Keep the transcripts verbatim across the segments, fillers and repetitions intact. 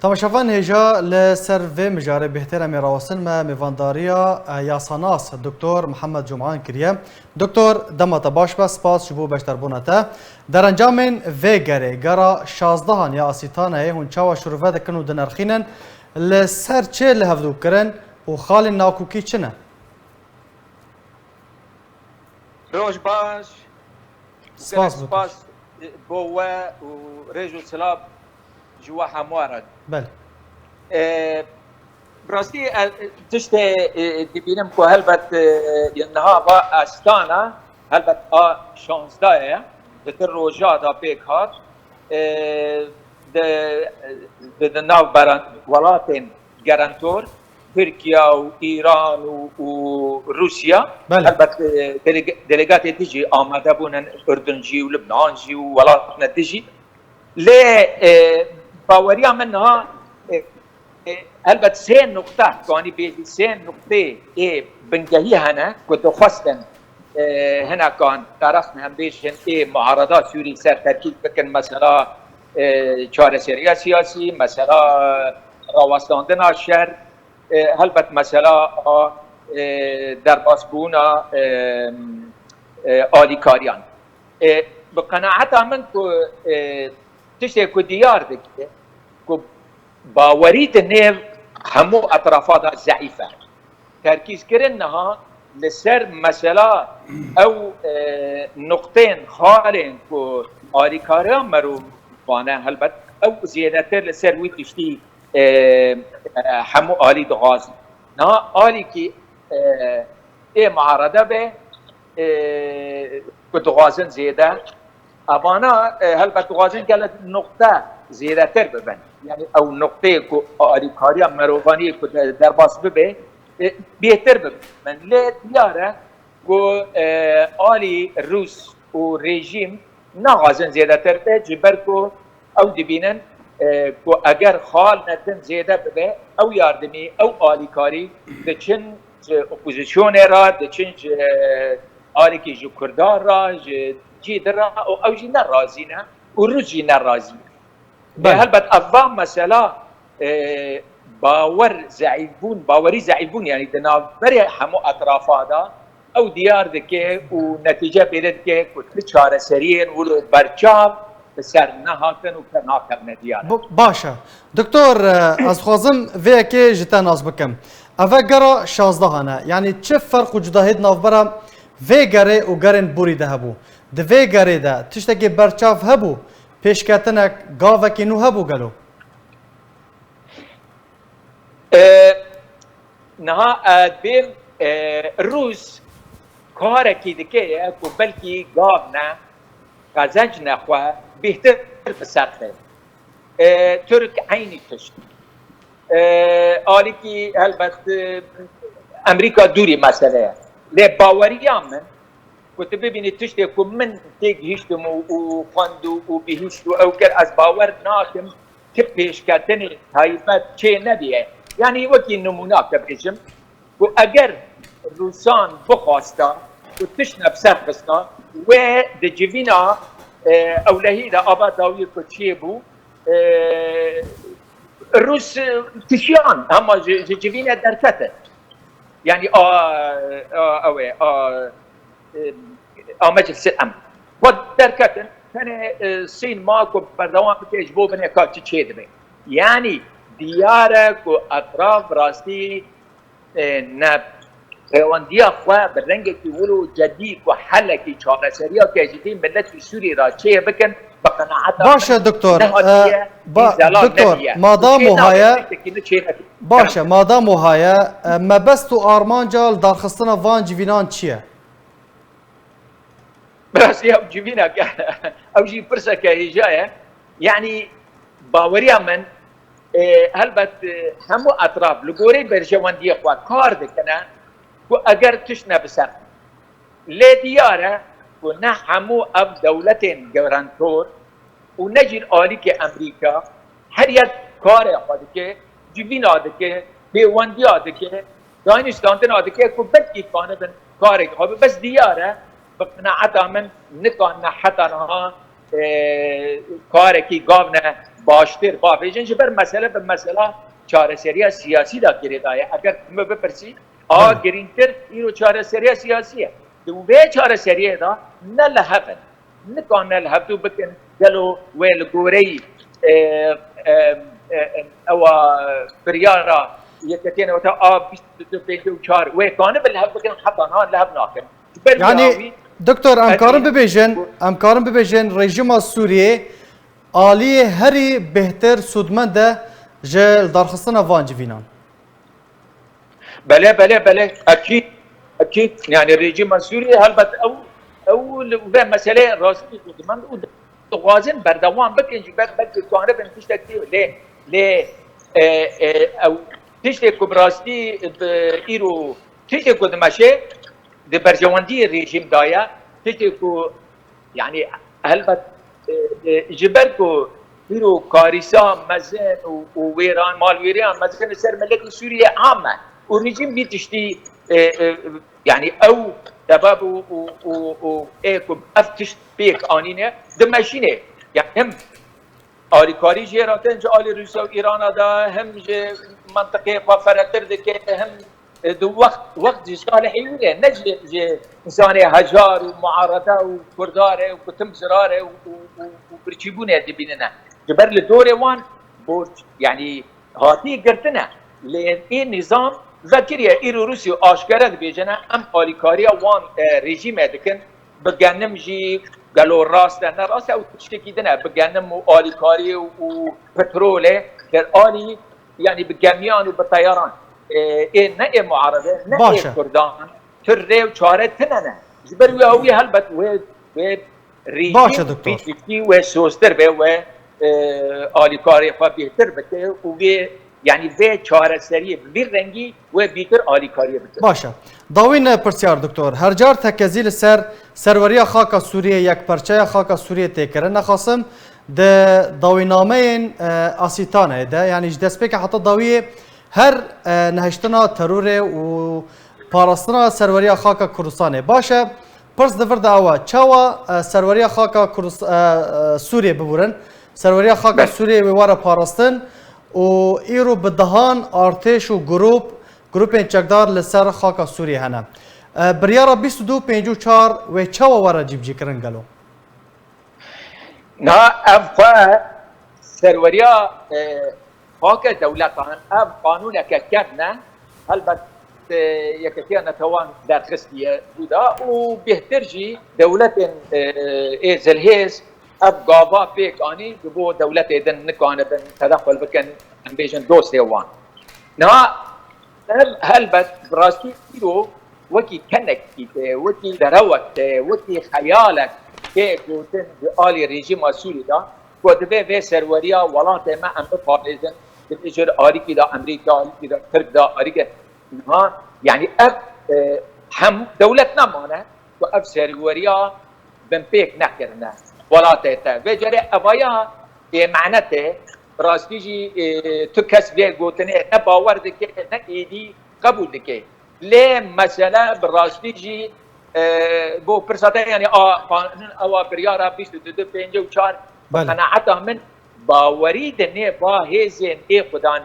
Temaşevan hêja li ser vê mijarê bêhtir em ê rawestin me mêvandariya, e, yasanas Doktor Mihemed Cum'an kiriye. Doktor, dema te baş be, spas ji bo beşdarbûna te. Derencamên vê gerê, gera şazdehan ya Asîtaneyê hûn çawa şirove dikin û dinirxînin? Li ser çi li hevdû kirin û xalên nakokî çi ne? Roj baş. Spas bo te. Spas bo we û rêz û silav ji we hemû re. Belê. E, bi rastî, e, tiştê, e, dibînim ku helbet, e, niha va Astana, helbet a şazdeh ye, di du roja de pêk hat. E, di, di, di nav beran-, welatên gerentor, Tirkiye û Îran û, û Rûsya. Belê. Helbet, e, delege-, delegatê dijî amade bûne, Urdun jî û Libnan jî û welatine dijî. Lê, e, baweriya min niha, e, e, helbet sê nuqte, kanî bêjî sê nuqtê ê bingehî hene ku dixwestin, e, hinekan taraftin em bêjin ê muarada Sûrî ser terkîz bikin, mesela, e, çareseriya siyasî, mesela rawestandina şer, e, helbet mesela a, e, derbasbûna, e, e, alîkariyan. E, bi qenaeta min ku, e, tiştê ku diyar dike ku bawerî di nêv hemû etrafa de zeîf e. Terkîzkirin niha li ser mesela ew, e, nuqtên, xalên ku alîkariya merov vane, helbet ew zêdetir li ser wî tiştî, e, e, hemû alî dixwazin. Niha alîkî, e, ê muarede be, e, ku dixwazin zêde, evana, e, helbet dixwazin gelek nuqte zêdetir bibin. Yanî ew nuqteyê ku alîkariya merovaniyê ku de-, derbas bibe, e, bêhtir bibin. Lê diyar e ku, e, alî Rûs û rejîm naxwazin zêdetir be, ji ber ku ew dibînin, e, ku eger xal ne din zêde bibe, ew yardimî, ew alîkarî diçin ji opozîsyonê re, diçin ji, e, alîkî ji Kurdan re, ji cî din re û ew jî ne razî ne û Rûs jî ne razî ne. Belê. Helbet ev va mesela, e, bawer zeîfbûn, bawerî zeîfbûn, yanî di navberê hemû etrafa de ew diyar dike û netîce pêde dike ku tu çareseriyên wilo berçav bi ser nehatin û ke nakevne diyar. Bo-, baş e. Doktor, e, ez dixwazim vê yekê ji te nas bikim. Eve gera şazdehan e. Yanî çi ferq û cudahiyê di navbera vê gerê û gerên borî de hebû? Di vê gerê de tiştekî berçav hebû? Pêşketinek, gavekî nû hebû gelo? E, niha, e, dibêm, e, Rûs karekî dike ye ku belkî gav ne, qezenc ne xwe bêhtir bi ser xin. E, Tirk eynî tişt. E, alîkî helbet, e, Amerîka dûrî mesele ye. Lê baweriya min, ku tu bibînî tiştê ku min têgihiştim û, û xwend û, û bihişt û ew kir, ez bawer nakim ti pêşketinê taybet çê nebiye. Yanî wekî nimûnake bêjim, ku eger Rûsan bixwasta ku tiştne bi ser xista, wê di civîna, e, ewlehî de ava dawiyê ku çêbû, e, Rûs, e, kişiyan, hema ji, ji civîne derketin. Yanî a, a, ew ê, a, e, a Meclis Emn. Xwe derketin, tenê, e, Sîn ma ku berdewam bike ji bo binê ka çi çê dibe. Yanî diyar e ku etraf rastî, e, ne pêwendiya xwe bi rengekî wilo cedî ku helekî çareseriya ke ji vî miletî Sûrî re çê bikin, bi qenaeta Baş e, min doktor, nehatiye, e, ba-, îzela doktor, nebiye. Madam Çê û nabe, haye, tiştekî nû çê nebiye. Baş e, madam û haye, e, mebest û armanca li darxistina van civînan çi ye? Bi rastî ew civîneke, ew jî pirseke hêja ye. Yanî baweriya min, e, helbet, e, hemû etraf li gorî berjewendiyê xwe kar dikine ku eger tişt ne bi ser. Lê diyar e ku ne hemû ev dewletên gerentor û ne jî alîkê Amerîka, her yek karê xwe dike, civîna dike, pêwendiya dike, dayînîştandina dike ku belkî kanibin karek xwe. Bes diyar e, bi qenaeta min nikanine heta niha, e, karekî gavne baştir bavêjin, ji ber mesele bi mesela çareseriya siyasî de girêdaye. Eger tu min bipirsî, a girîngtir îro çareseriya siyasî ye. Di vê çareseriyê de ne li hev in, nikanine li hevdû bikin, gelo wê li goreyî, e, e, e, e, ewa biryara Yeketiyê Neweta a bîst û du pêncî û çar wê kanibe li hev bikin, heta niha li hev nakin. Ji ber wî Yanî, awî, Doktor, em ez karin ê bibêjin, em karin bibêjin rejîma Sûriyê aliyê herî bêhtir sûdmend e ji lidarxistina van civînan. Belê, belê, belê. Ekîd, ekîd. Yani rejîma Sûriyê helbet ew, ew li vê meseleyê rastî dixwazin û dixwazin berdewam bikin, ji ber belkî kanibin tiştek dî lê, lê, e, e, ew tiştê ku bi rastî bi îro, tiştê ku dimeşe di berjewendiyê rejîm de ye, tiştê ku, yani, helbet, e, e, ji ber ku îro karîsa mezin û, û wêran, malwêriya mezin li ser miletê Sûriyê am e û rejîm vî tiştî, e, e, yani, ew sebeb û, û, û, û ê ku ev tişt pêk anîne, dimeşîne. Yani, hem alîkarî jê re kin ji alî Rûsya û Îrana de, hem ji mentiqê xwe ferehtir dike, hem, e, di wext, wext ji salihê wî ye, ne ji, ji însanê hejar û muarede û kurdare û kutim zirare û, û, û, û birçîbûnê dibînine. Ji ber li dorê wan borc, yani, hatî girtine. Lê ê nîzam vekiriye, îro Rûsya aşkere dibêjine, em alîkariya wan, e, rejîmê dikin, bi genim jî, gelo rast e, ne rast e, ew tiştekî din e, bi genim û alîkarî û petrolê, ger alî, yani bi gemiyan û bi teyaran, e, ê ne ê muarede, ne Baş ê e. kurdan, tu rê û çare tine ne. Ji ber wî ew ê helbet wê, wê rejîm Baş e, doktor. vî tiştî wê soztir be, wê, e, alîkarê xwe bêhtir bike û wê, yani vê çareseriyê bi vî rengî wê bîtir alîkariyê bike. Baş e. Dawîn pirsiyar, doktor. Her car tekezî li ser serweriya xaka Sûriyê, yekperçeya xaka Sûriyê tê kirin. Nexasim di dawînameyên, e, Asîtaneyê de, yani ji destpêkê heta dawiyê her, e, nehiştina terorê û parastina serweriya xaka Kurdistanê. Baş e, pirs di vir de ew e, çawa, e, serweriya xaka Kurdis-, e, e, Sûriyê biburin? Serweriya xaka Belê. Sûriyê wê were parastin û îro bi dehan artêş û grûp, grûpên çekdar li ser xaka Sûriyê hene. E, biryara bîst û du pêncî û çar wê çawa were cîbicîkirin gelo? Na ev xwe serweriya, e, xake dewletan, ev qanûneke kevn e. Helbet, e, Yeketiya Netewan derxistiye bû da û bêhtir jî dewletên, e, ê zilhêz ev gava pêk anî, ji bo dewletê din nikanibin tedexul bikin, em bêjin dostê wan. Niha hel-, helbet bi rastî îro wekî kenekî te, wekî derewek te, wekî xeyalek tê gotin ji alî rejîma Sûrî de, ku divê vê serweriya welatê me em biparêzin, divê ji alîkî de Amerîka, alîkî de Tirk de, alîkî niha, yani ev, e, hem dewlet nemane ku ev serweriya binpêk nekirine welatê te. Vê carê evaya bêmane te, bi rastî jî, e, tu kes vê gotinê ne bawer dike, ne êdî qebûl dike. Lê mesele bi rastî jî, e, bo pirsa te, yani a, qanûn ewa biryara bîst û du pêncî û çar, Belê. qenaeta min bawerî di nêva hêzên ê xudan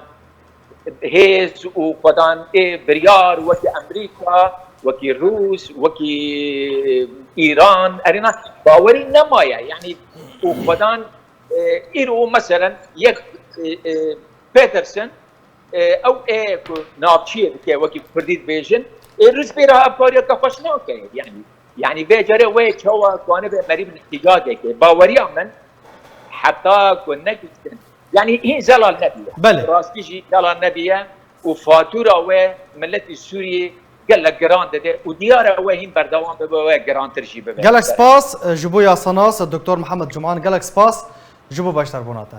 hêz û xwedan ê biryar wekî Amerîka, wekî Rûs, wekî Îran, erêna bawerî nemaye. Yani û xwedan, e, îro meselen yek, e, e, Peterson, e, ew ê ku navçiyê dike, wekî Kurdî dibêjin, ê Rûs bêra ev kariyeke xweş nake. Yani, yani vê carê wê çawa kanibe merî bi îhtîcacekê. Baweriya min heta ku negihtin. Yani hîn zelal nebiye. Belê. Rastî jî zelal nebiye û fatura wê miletî Sûriyê gelek giran dide û diyar e wê hîn berdewam bibe, wê girantir jî bibe. Gelek spas, e, ji bo yasanas, e, Doktor Mihemed Cuman, gelek spas ji bo beşdarbûna te.